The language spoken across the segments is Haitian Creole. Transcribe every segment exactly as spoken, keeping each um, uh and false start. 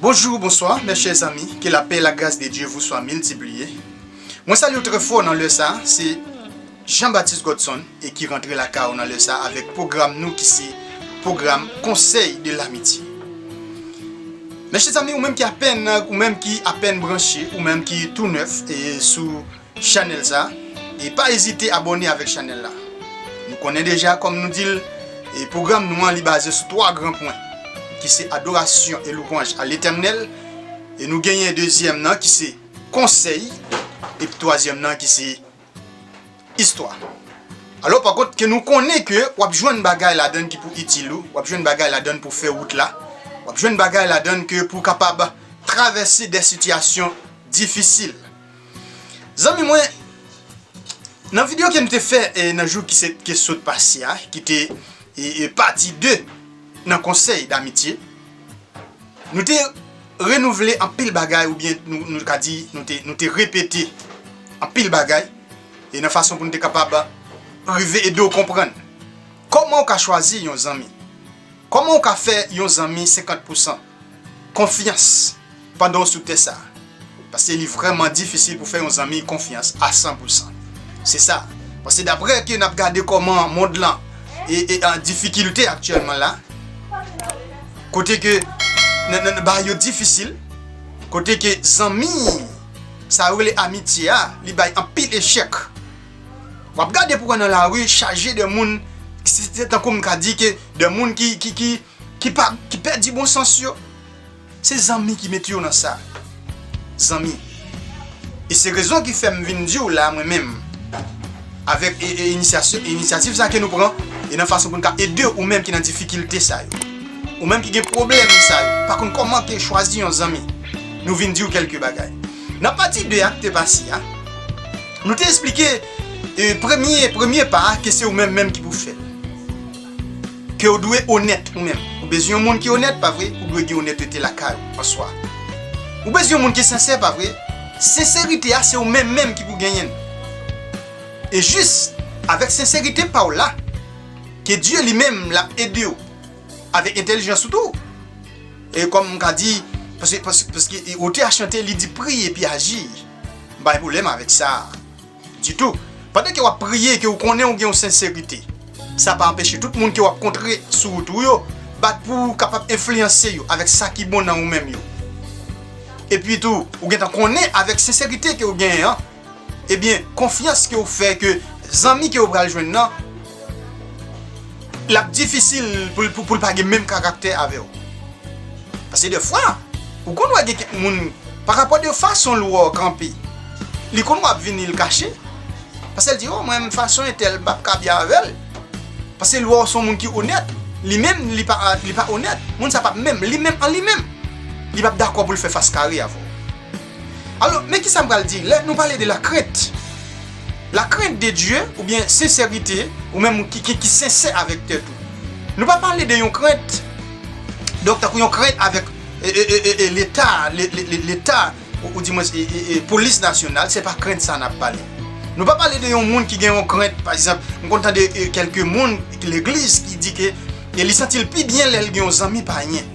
Bonjou, bonswa, mes chers amis, que la paix et la grâce de Dieu vous soient multipliées. Mwen salye w trè fò nan lè sa, se Jean Baptiste Godson e ki rantre lakay ou nan lè sa avèk pwogram nou ki se pwogram Conseil de l'amitié. Mes chers amis, ou menm ki apèn, ou menm ki apèn branche, ou menm ki tou nèf e sou chanèl sa, e pa ezite abòne avèk chanèl la. Nou konnen deja, kòm nou di l, e pwogram nou an li baze sou twa gran pwen, ki se adoration et louange à l'Éternel, e nou genyen dezyèm nan ki se konsèy, epi twazyèm nan ki se istwa. Alò, pa kont, ke nou konnen ke w ap jwenn bagay ladann ki pou itil ou, w ap jwenn bagay ladann pou fè wout la, w ap jwenn bagay ladann ke pou kapab travèse de sitiyasyon difisil. Zanmi mwen, nan videyo ke m te fè, e, nan jou ki se, ke sot pase a, ki te, e, e, pati de nan konsèy d'amitye, nou te renouvle anpil bagay, oubyen nou, nou ka di, nou te, nou te repete anpil bagay, e nan fason pou nou te kapab rive ede w konprann kòman w ka chwazi yon zanmi. Kòman w ka fè yon zanmi senkant pousan konfyans pandan w sou tè sa? Paske li vrèman difisil pou fè yon zanmi konfyans a san pousan. Se sa. Paske daprè ke n ap gade kòman mond lan e, e an difikilte aktyèlman la, kote ke nan, nan, nan bagay yo difisil, kote ke zanmi sa yo rele amitye a, li bay anpil echèk. W ap gade pou wè nan lari chaje de moun, se, se tankou m ka di ke de moun ki, ki, ki, ki pa, ki pèdi bon sans yo. Se zanmi ki mete yo nan sa. Zanmi. E se rezon ki fè m vin di w la, mwen menm, avèk, e, e, inisyasyon, inisyativ sa ke nou pran, e nan fason pou n ka ede ou menm ki nan difikilte sa yo. Ou menm ki gen pwoblèm sa yo, pa konn kòman ke chwazi yon zanmi. Nou vin di w kèlke bagay. Nan pati de a ki te pase a, nou te esplike, e, premye, premye pa a ke se ou menm menm ki pou fè l. Ke w dwe onèt ou menm. Ou bezwen yon moun ki onèt, pa vre? Ou dwe gen onètete lakay ou, an swa. Ou bezwen yon moun ki sensè, pa vre? Senserite a, se ou menm menm ki pou genyen l. E jis avèk senserite pa w la, ke Dye li menm l ap ede w avèk entèlijans ou tou. E kòm m ka di, paske, paske, paske, e, otè a chante, li di, priye epi aji. M pa gen pwoblèm avèk sa ditou. Pandan ke w ap priye, ke w konnen w gen yon senserite, sa pa anpeche tout moun ke w ap kontre sou wout ou yo bat pou w kapab enfliyanse yo avèk sa ki bon nan ou menm yo. Epi tou, ou gentan konnen avèk senserite ke w genyen an, ebyen, konfyans ke w fè ke zanmi ke w pral jwenn nan, l ap difisil pou l, pou, pou l pa gen menm karaktè avè w. Paske defwa, ou konn wè gen kèk moun, pa rapò de fason l wè w kanpe, li konn wè w ap vini, l kache. Paske l di, o, mwen, fason entèl, m p ap ka byen avè l. Paske l wè w se yon moun ki onèt. Li menm, li pa, li pa onèt. Moun sa p ap menm, li menm an li menm, li p ap dakò pou l fè fas kare avè w. Alò, men kisa m pral di, lè nou pale de lakrent, lakrent de Dye, oubyen senserite, ou menm ki, ki, ki sensè avèk tèt ou. Nou pa pale de yon krent, donk, tankou yon krent avèk, e, e, e, e, e, Leta, le, le, le, Leta, ou, ou di mwen, e, e, e, polis nasyonal, se pa krent sa n ap pale. Nou pa pale de yon moun ki gen yon krent, pa egzanp, m konn tande, e, kèlke moun ki legliz ki di ke, e, li santi l pi byen lè l gen yon zanmi payen,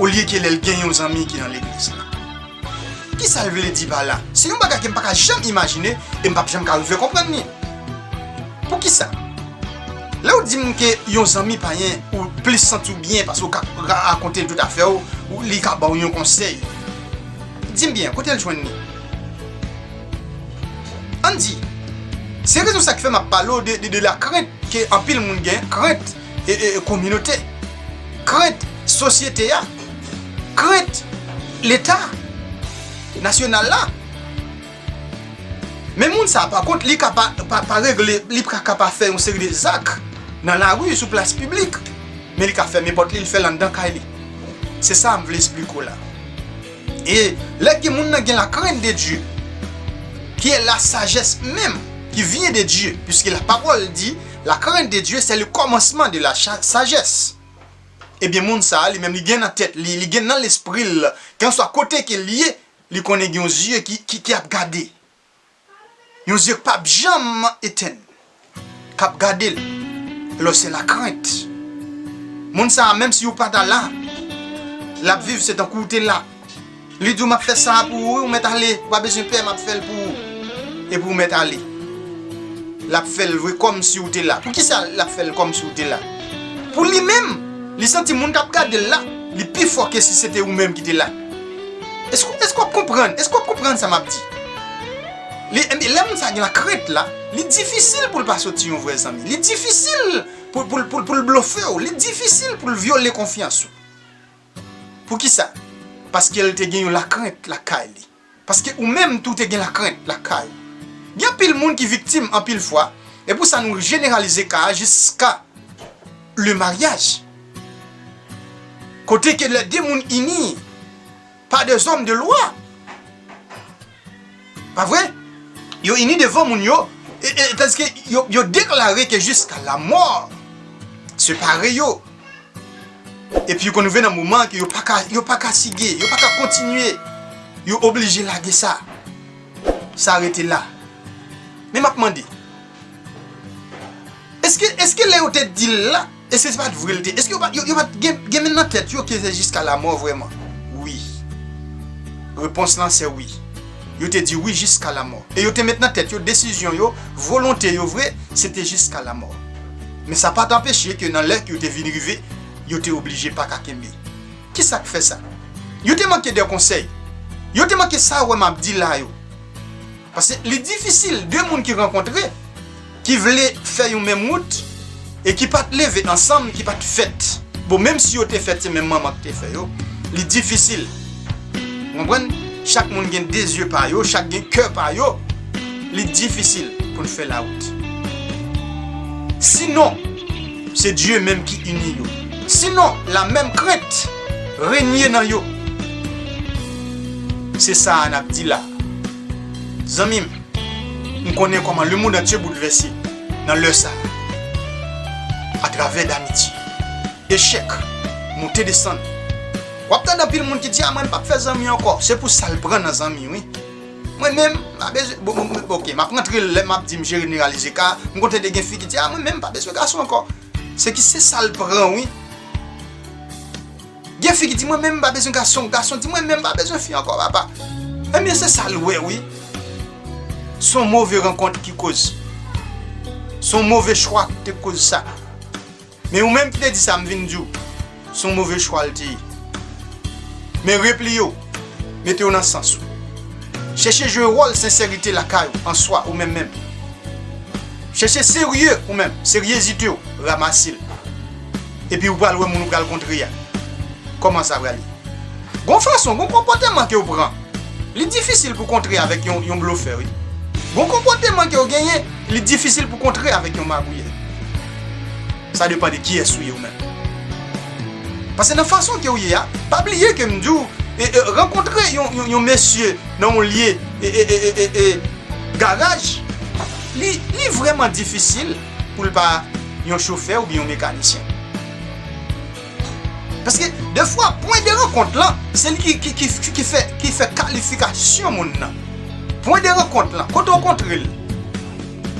olye ke lè l gen yon zanmi ki nan legliz la. Kisa l vle di pa la? Se yon bagay ke m pa ka janm imajine e m p ap janm ka rive konprann li. Poukisa? Lè w di m ke yon zanmi payen, ou plis santi w byen paske w ka ra-, rakonte l tout afè w, ou li ka ba w yon konsèy. Di m byen, kote l jwenn li? Ann di, se rezon sa ki fè m ap pale w de, de, de lakrent ke anpil moun gen, krent e, e, e kominote, krent sosyete a, krent Leta nasyonal la. Men moun sa, pa kont, li ka pa, pa, pa regle, li pa ka pa fè yon seri de zak nan lari, sou plas piblik, men li ka fèmen pòt li, li fè l anndan kay li. Se sa m vle esplike w la. E lè ke moun nan gen la crainte de Dieu, qui est la sagesse même qui vient de Dieu, puisque la parole dit, la crainte de Dieu, c'est le commencement de la cha-, sagesse. Ebyen, moun sa a, li menm, li gen nan tèt li, li gen nan lespri l, kèlkanswa kote ke l ye, li konnen gen yon zye ki, ki, ki ap gade. Yon zye k p ap janm etenn, k ap gade l. Alò, se lakrent. Moun sa a, menm si w pa ta la, L ap viv se tankou w te la. Li di w, "M ap fè sa a pou ou, wi, ou mèt ale, ou pa bezwen pè, m ap fè l pou ou." Epi ou mèt ale. L ap fè l vre kòmsi w te la. Poukisa l ap fè l kòmsi w te la? Pou li menm, li santi moun k ap gade l la, li pi fò ke si se te ou menm ki te la. Èske, èske w ap konprann? Èske w ap konprann sa m ap di? Li, lè moun sa gen lakrent la, li difisil pou l pa soti yon vrè zanmi. Li difisil pou, pou, pou, pou l blofe w. Li difisil pou l vyole konfyans ou. Poukisa? Paske l te gen yon lakrent lakay li. Paske ou menm tou te gen lakrent lakay ou. Gen anpil moun ki viktim anpil fwa, e pou sa nou jeneralize ka a jiska le maryaj. Kote ke lè de moun ini pa de zòm de lwa. Pa vre? Yo ini devan moun yo, e, e, tandiske yo, yo deklare ke jiska lamò separe yo. Epi yo konn rive nan moman ke yo pa ka, yo pa ka sige, yo pa ka kontinye. Yo oblije lage sa. Sa rete la. Men m ap mande, èske, èske lè yo te di l la, èske se pa t vre l te, èske yo pa, yo, yo pa t gen, gen menm nan tèt yo ke se jiska lamò vrèman? Wi. Repons lan se wi. Yo te di wi jiska lamò. E yo te met nan tèt yo desizyon yo, volonte yo vre, se te jiska lamò. Men sa pa t anpeche ke nan lè ke yo te vin rive, yo te oblije pa ka kenbe. Kisa k fè sa? Yo te manke de konsèy. Yo te manke sa w wè m ap di la yo. Paske li difisil de moun ki rankontre, ki vle fè yon menm wout, e ki pa t leve ansanm, ki pa t fèt. Bon, menm si yo te fèt, se menm manman ki te fè yo, li difisil. Ou konprann? Chak moun gen de zye pa yo, chak gen kè pa yo. Li difisil pou n fè lawout. Sinon, se Dye menm ki ini yo. Sinon, la menm krent renye nan yo. Se sa a n ap di la. Zanmi m, m konnen kòman le monde entier bouleversé nan lè sa a, atravè damiti. Echèk, moute desann. W ap tande anpil moun ki di, "A, mwen m p ap fè zanmi ankò." Se pou sa l pran nan zanmi, wi. Mwen menm, m pa bezwen, bon, bon, bon, ok, m ap rantre lè m ap di m jeneralize ka, m konn tande gen fi ki di, "A, mwen menm m pa bezwen gason ankò." Se ki se sa l pran, wi. Gen fi ki di, "Mwen menm m pa bezwen gason." Gason di, "Mwen menm m pa bezwen fi ankò, papa." Ebyen, se sa l wè, wi. Se yon move rankont ki koz. Se yon move chwa ki te koz sa. Men ou menm ki te di sa, m vin di w, se yon move chwa l te ye. Men repliye w, mete w nan sans ou. Chèche jwe wòl senserite lakay ou, an swa, ou menm menm. Chèche serye ou menm, seryezite w, ramase l. Epi ou pral wè moun ou pral kontre a. Kòman sa pral ye? Gon fason, gon konpòteman ke w pran. Li difisil pou kontre avèk yon, yon blofè, wi. Gon konpòteman ke w genyen, li difisil pou kontre avèk yon magouyè. Sa depann de kiyès ou ye ou menm. Paske nan fason ke w ye a, pa bliye ke m di w, e, e, rankontre yon, yon, yon mesye nan yon lye, e, e, e, e, e, e, garaj, li, li vrèman difisil pou l pa yon chofè oubyen yon mekanisyen. Paske, defwa, pwen de rankont lan, se li ki, ki, ki, ki fè, ki fè kalifikasyon moun nan. Pwen de rankont lan, kote w kontre l?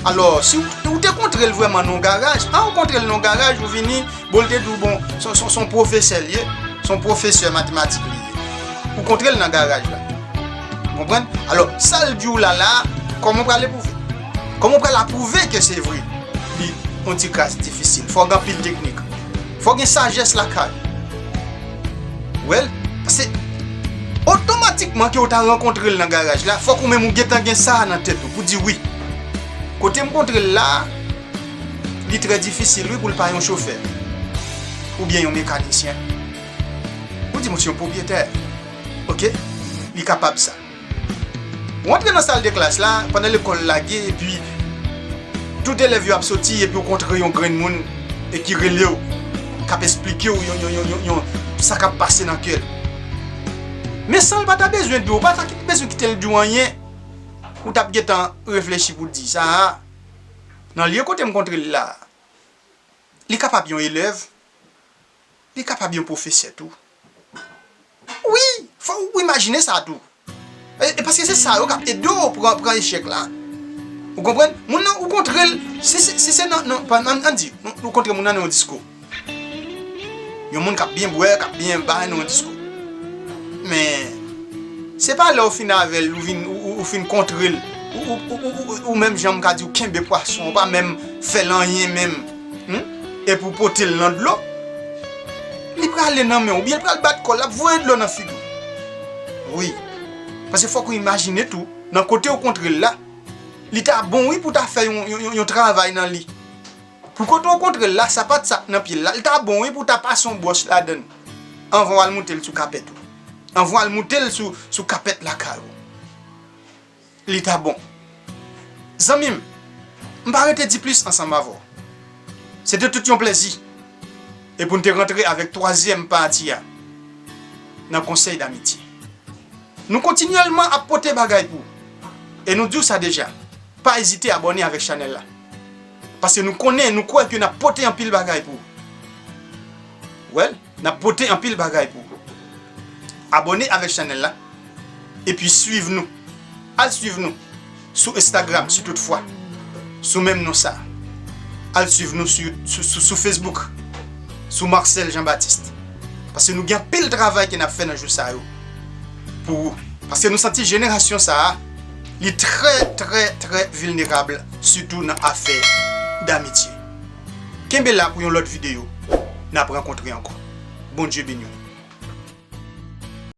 Alò, si w, ou te kontre l vrèman nan yon garaj, a, ou kontre l nan yon garaj, ou vini, bon, l te di w, bon, se, se, se yon pwofesè l ye, se yon pwofesè matematik li ye. Ou kontre l nan garaj la. Ou konprann? Alò, sa l di w la la, kòman w pral epwouve? Kòman w pral apwouve ke se vre? Li yon ti kras difisil. Fò w gen anpil teknik. Fò w gen sajès lakay. Well, se otomatikman ke w ta rankontre l nan garaj la, fòk ou menm ou gentan gen sa a nan tèt ou pou di wi. Kote m kontre l la, li trè difisil wi pou l pa yon chofè oubyen yon mekanisyen. Ou di, "Bon, se yon pwopyetè." Ok? Li kapab sa. Ou antre nan sal de klas la, pandan lekòl lage, epi tout elèv yo ap soti, epi ou kontre yon grenn moun e ki rele w, k ap esplike w yon, yon, yon, yon, yon, sa k ap pase nan kè l. Men san l pa ta bezwen di w, ou pa ta bezwen kite l di w anyen, ou t ap gentan reflechi pou di sa a. Nan lye kote m kontre l la, li kapab yon elèv, li kapab yon pwofesè tou. Wi, fò w imajine sa tou. E, e paske se sa yo k ap ede w pran, pran echèk la. Ou konprann? Moun nan, ou kontre l, si, si, si se nan, nan, pa, ann, ann di, nou, nou kontre moun nan nan yon disko. Yon moun k ap byen bwè, k ap byen bay nan yon disko. Men, se pa lè w fin avè l, ou vin, ou, ou, ou fin kontre l, ou, ou, ou, ou, ou, ou menm jan m ka di w kenbe pwason, ou pa menm fè l anyen menm, hmm? Epi w pote l nan dlo, li prale nan men w, oubyen l pral bat kò l, l ap voye dlo nan figi w. Wi. Paske fòk ou imajine tou, nan kote w kontre l la, li ta bon wi pou w ta fè yon, yon, yon, yon travay nan li. Pou kote w kontre l la, sapat sa k nan pye l la, li ta bon wi pou w ta pase yon bwòch ladan l anvan w al moute l sou kapèt ou. Anvan w al moute l sou, sou kapèt lakay ou. Li ta bon. Zanmi m, m pa rete di plis ansanm avè w. Se te tout yon plèzi. E pou n te rantre avèk twazyèm pati a nan konsèy damitye. Nou kontinyèlman ap pote bagay pou ou. E nou di w sa deja. Pa ezite abòne avèk chanèl la. Paske nou konnen, nou kwè ke n ap pote anpil bagay pou ou. Well, n ap pote anpil bagay pou ou. Abòne avèk chanèl la. Epi swiv nou. Al swiv nou sou Instagram, si toutfwa. Sou menm non sa. Al swiv nou sou, sou, sou, sou Facebook. Sou Marcel Jean Baptiste. Paske nou gen anpil travay ke n ap fè nan jou sa yo. Pou ou. Paske nou santi jenerasyon sa a, li trè, trè, trè vilnerab, sitou nan afè damitye. Kenbe la pou yon lòt videyo. N ap rankontre ankò. Bondye beni w.